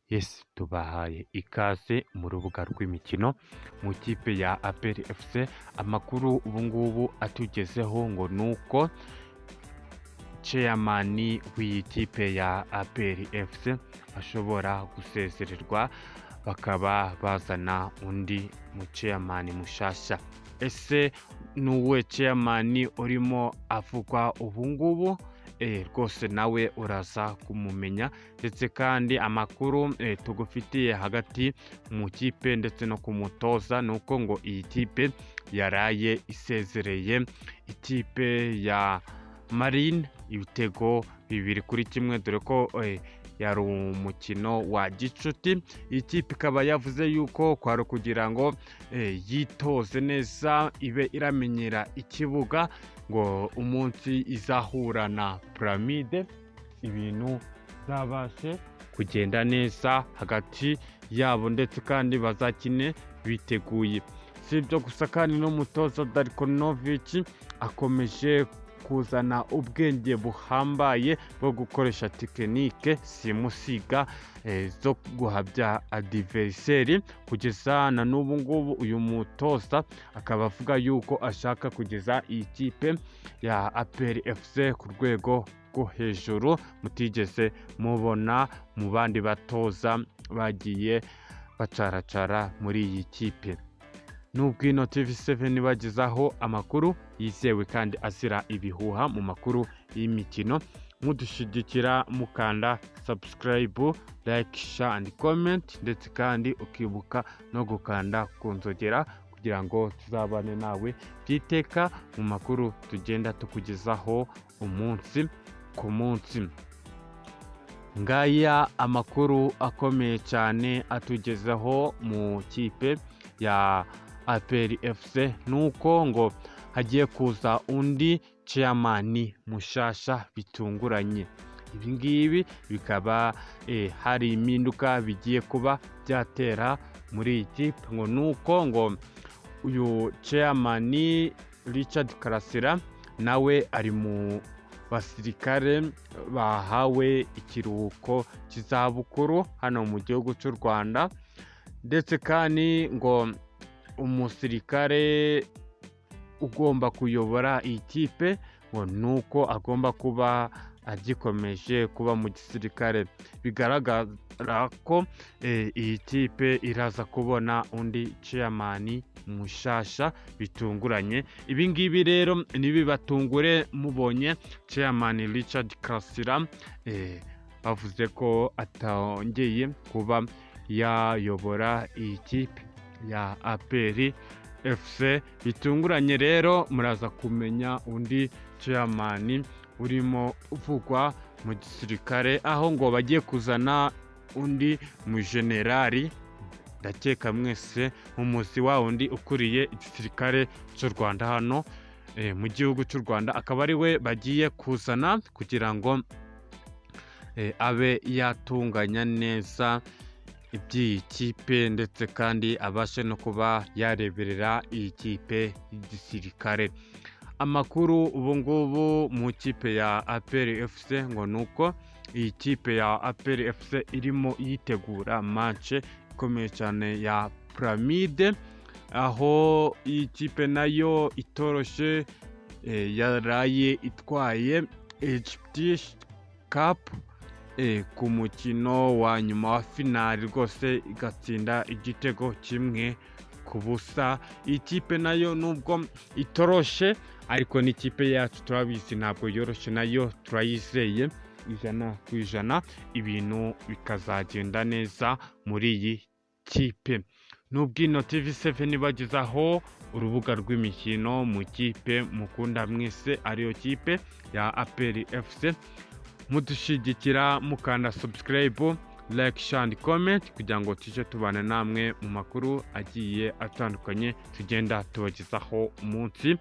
Yes, tubahaye ikaze mu rubuga rw'imikino mu kipe ya APR FC. Amakuru ubungubu atugezeho ngo ni uko chairman w'iyi kipe ya APR FC ashobora gusezererwa, bakaba bazana undi mu chairman mushasha. Ese ni uwuhe chairman urimo avugwa ubungubu? Rwose nawe uraza kumumenya. Ndetse kandi amakuru tugufitiye hagati mu kipe ndetse no ku mutoza ni uko ngo iyi kipe yaraye isezereye ikipe ya Marine ibitego 2-1, dore ko yari umukino wa gicuti. Iyi kipe ikaba yavuze yuko kwari ukugira ngo yitoze neza, ibe iramenyera ikibuga, ngo umunsi izahura na Pyramide ibintu bizabashe kugenda neza hagati yabo, ndetse kandi bazakine biteguye. Si ibyo gusa kandi, n'umutoza Darko Novic akomeje kuzana ubwenge buhambaye bwo gukoresha technique simusiga zo guhabya adversaire. Kugeza na n'ubu ngubu uyu mutoza akaba avuga yuko ashaka kugeza iyi kipe ya APR FC ku rwego rwo hejuru mutigeze mubona mu bandi batoza bagiye bacaracara muri iyi kipe. Nubwo ino TV7 bagezaho amakuru yizewe kandi azira ibihuha mu makuru y'imikino, mudushyigikira mukanda subscribe, like, share and comment, ndetse kandi ukibuka no gukanda ku nzogera kugira ngo tuzabane nawe byiteka mu makuru tugenda tukugezaho umunsi ku munsi. Ngaya amakuru akomeye cyane atugezeho mu kipe ya APR FC, nuko ngo hagiye kuza undi chairman mushasha bitunguranye. Ibi ngibi bikaba hari impinduka bigiye kuba byatera muri iyi kipe. Ngo nuko ngo uyu chairman Richard Karasira nawe ari mu basirikare bahawe ikiruhuko cy'izabukuru hano mu gihugu cy'u Rwanda, ndetse kandi ngo umusirikare ugomba kuyobora iyi kipe ngo nuko agomba kuba agikomeje kuba mu gisirikare. Bigaragara ko iyi kipe iraza kubona undi chairman mushasha bitunguranye. Ibi ngibi rero ntibibatungure mubonye chairman Richard Karasira bavuze ko atongeye kuba yayobora iyi kipe ya APR FC bitunguranye. Rero muraza kumenya undi chairman urimo uvugwa mu gisirikare, aho ngo bagiye kuzana undi mujenerali. Ndakeka mwese mumuzi, wa wundi ukuriye igisirikare cy'u Rwanda hano mu gihugu cy'u Rwanda, akaba ari we bagiye kuzana kugira ngo abe yatunganya neza iby'iyi kipe, ndetse kandi abashe no kuba yareberera iyi kipe y'igisirikare. Amakuru ubu ngubu mu kipe ya APR FC ngo ni uko iyi kipe ya APR FC irimo yitegura match ikomeye cyane ya Pyramide, aho iyi kipe nayo itoroshye, yaraye itwaye Egypt Cup ku mukino wa nyuma wa finali, rwose igatsinda igitego 1-0. Iyi kipe nayo nubwo itoroshe, ariko n'ikipe yacu turabizi ntabwo yoroshye, nayo turayizeye 100%, ibintu bikazagenda neza muri iyi kipe. Nubwo ino TV7 ibagezaho urubuga rw'imikino mu kipe mukunda mwese, ariyo kipe ya APR FC, mudushyigikira mukanda subscribe, like, share and comment kugira ngo tujye tubana namwe mu makuru agiye atandukanye tugenda tubagezaho umunsi.